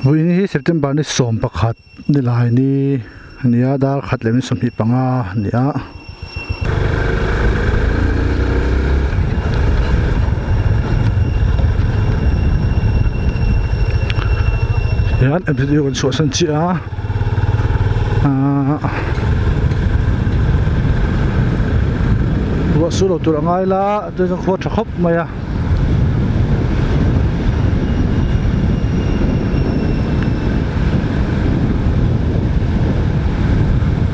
Vawiin hi September ni 11 nilai ni a ni a dar khat leh ni 25 a ni a. Hian MZU kan chhuahsan chiah a ahh ruah su lo tur a ngai la chuan chuan khua tha khawp mai a.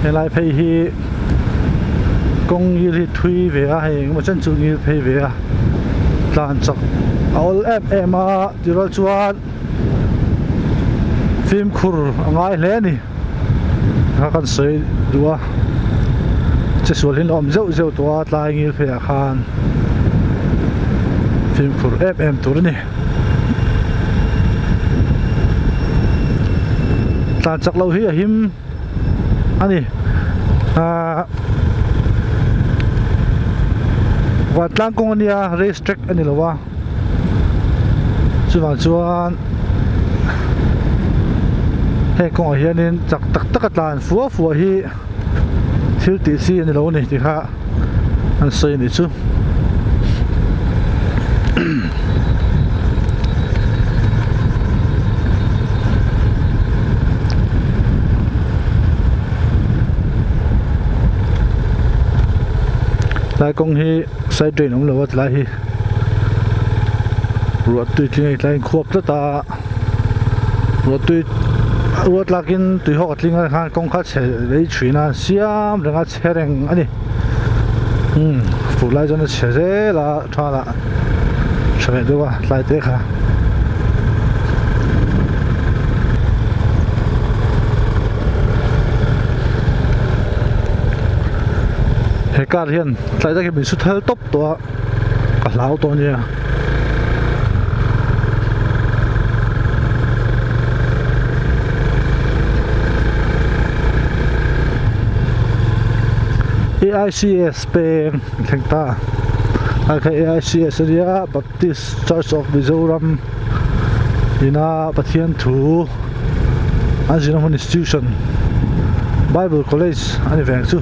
Helai phei hi kawng ngil hi thui ve a hei engemaw chen chu ngil phei ve a tlan chak a awl em em a tih rual chuan fimkhur a ngai hle a ni kha kan sawi duh a che sual hi an awm zeuh zeuh tawh a tlai ngil phei ah khan fimkhur em em tur a ni tlan chak loh hi a him a ni ahh vantlang kawng a nia race track a ni lo a. Chuvang chuan heng kawngah hianin chak tak taka tlan fua fua hi thil tih chi a ni lo a ni tih kha an sawi a nih chu. Tlai kawng hi side drain awm lo a tilai hi. Ruah tui tling a intlai in khuap tlat a ruah tui ruah tlak in tui hawk a tling a khan kawng kha chhe lei thin a siam reng a chhe reng a ni umm fur lai chuan a chhe zel a tha lah tha leh deuh a tlai te kha. He car hian tlai tak hi min su thal tawp tawh a. Ka hlau tawh ania. AICS peng thleng ta a kha AICS ania Baptist Church of Mizoram ina Pathian thu an zirna hmun institution Bible College ani veng chu.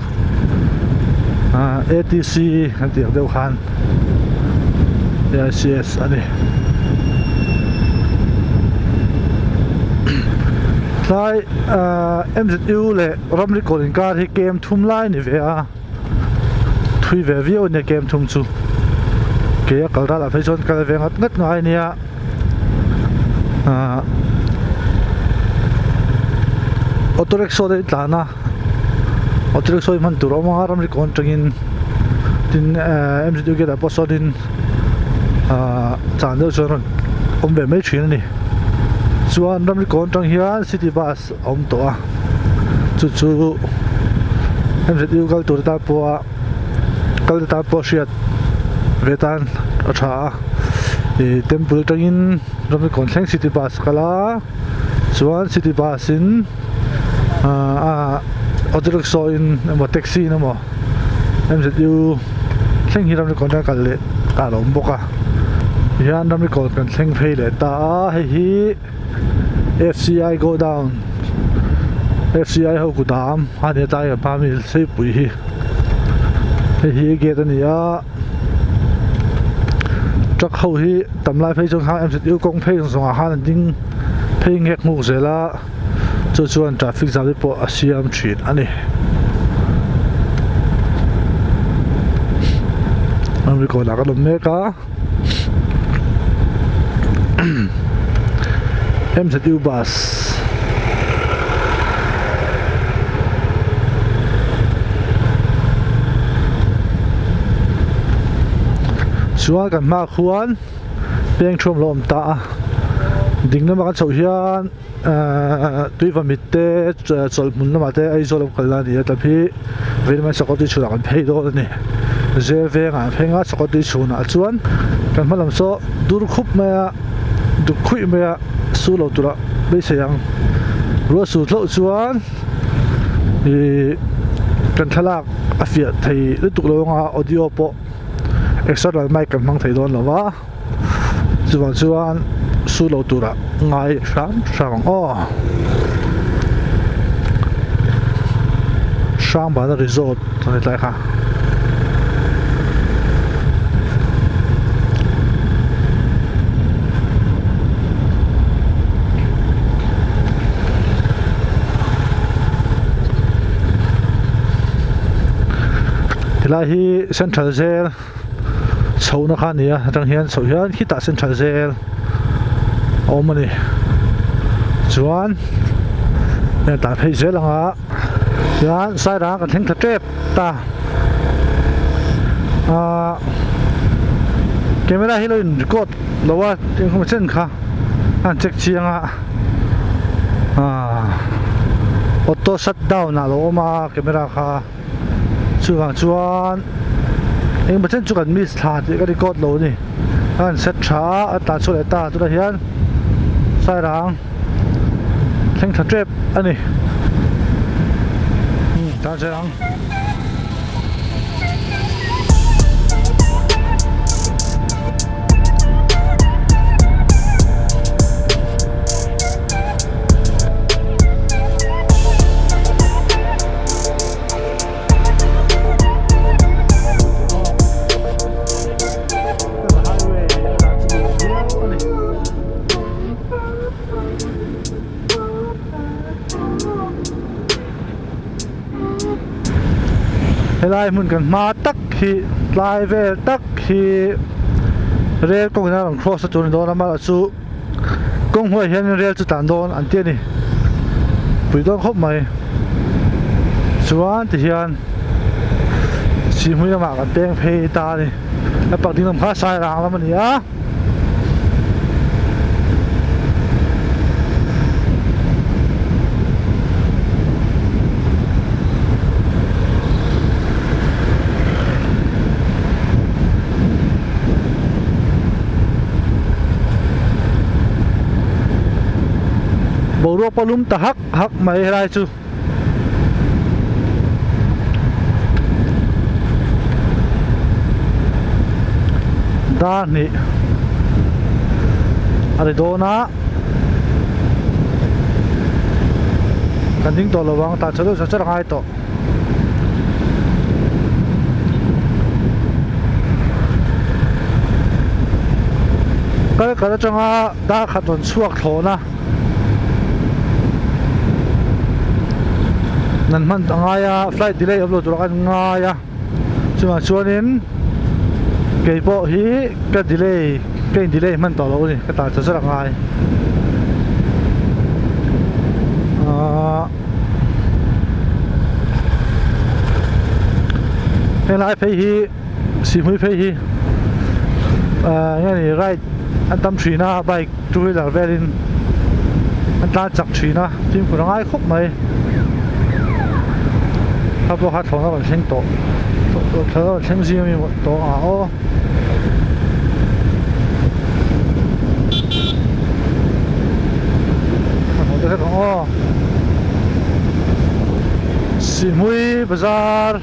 Ahh atc kan tih ang deuh khan aics a ni tlai ahh mzu leh ramri kawl inkar hi kem thum lai a ni ve a thui ve viau a nia kem thum chu ke a kal ral ah phei chuan kal ve ngat ngat ngai a nia ahh auto rickshaw te hi tlan a. Auto rickshaw hi hman tur a awm a ramri kawn atangin tin ehh mzu gate ah pawh sawnin ahh chan deuh chuan rawn awm ve mai thin a ni chuan ramri kawn atang hian city bus a awm tawh a chu chu mzu kal tur tan pawha kal te tan pawh hriat ve tan a tha a ih temple atangin ramri kawn thleng city bus a kal a chuan city bus in. Ahh auto rickshaw in emaw taxi in emaw mzu thleng hi ramri kawn kal leh ta a lo awm bawk a tihian ramri kawn kan thleng phei leh ta a hei hi fci go down fci ho kut a awm a ni a tlai kan hma ami seipui hi hei hi gate a ni a truck ho hi tam lai phei chuan khan mzu kawng phei zawng zawng ah khan an ding phei nghek nghuk zel a. Chu chuan traffic jam te pawh a siam thin a ni. Ramri kawnah kan awm mek a M_Z_U bus chuan kan hmaah khuan peng thuam lo awm ta a ding lama kan chhoh hian. Ahh tuiva mit te chawlh hmun lamah te Aizawl lam kalna a ni a tam hi veilamah Sakawtui chhunah kan phei dawn a ni zel vengah an phei nga Sakawtui chhunah chuan kan hma lam saw dur khup mai a duk khuih mai a su lo tura beisei ang ruah su hlauh chuan ihh kan thlalak a fiah thei lutuk lo anga audio pawh external mic kan hmang thei dawn lo va chuvang chuan. su lo turah ngai hram hram ang aw. Hrangbana resort a ni tlai kha. Helai hi central jail chhohna kha a ni a atang hian chhoh hian khitah central jail a awm a ni chuan heng tah phei zel ang a chuan sairang kan thleng thla tep ta ahh camera hi lo in record lo a engemaw chen kha a han check chiang a ahh auto shut down ah a lo awm a camera kha. Chuvang chuan engemaw chen chu kan miss thla tih ka record lo a ni a han set tha a a tlan chhuak leh ta tunah hian sairang thleng tha tep a ni umm tlan zel ang. Helai hmun kan hma tak hi tlai vel tak hi rel kawng in a rawn cross a tur a ni dawn a amaherawhchu kawng hnuaiah hian rel chu tlan dawn an ti a ni pui dawn khawp mai chuan tihian sihhmui lamah kan peng phei ta a ni a pak ding lam kha sairang lam a ni a. Boruak pawh lum ta hak hak mai helai chu. Dar hnih a ri dawn a kan ding tawh lo ang tah chho deuh chho char a ngai tawh. Kal kal atanga dar khat rawn chhuak thlawn a nan hman a ngai a flight delay awm lo tur a kan ngai a chuvang chuanin keipawh hi ka delay ka in delay hman tawh lo a ni ka tan chho zet a ngai ahh. Helai phei hi sihhmui phei hi ahh enge ni ride an tam thin a bike two wheeler velin an tlan chak thin a fimkhur a ngai khawp mai kha pawh kha thlawhna rawn thleng tawh thlawhna rawn thleng zing ami tawh ang aw. Sihhmui bazar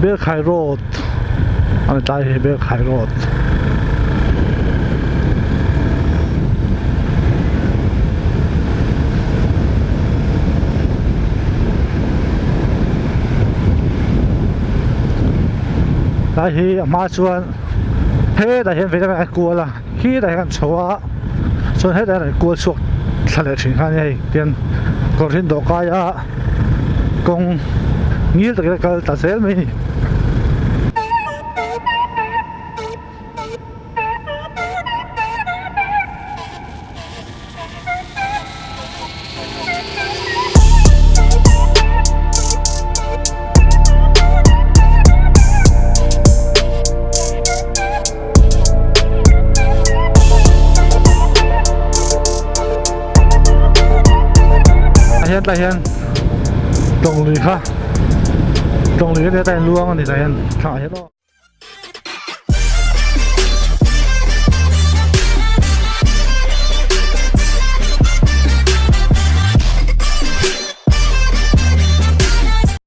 Belkhai road a ni tlai hi Belkhai road tlai hi a hma chuan hetah hian vei lamah hian kual a khitah hian chho a chuan hetah hian an kual chhuak thla leh thin kha a ni hei tian kawr hi an dawh kai a kawng ngil takin a kal ta zel mai a ni. Hian tlai hian tawng lui kha tawng lui ania tlai hian luang ani tlai hian thla ah hian aw.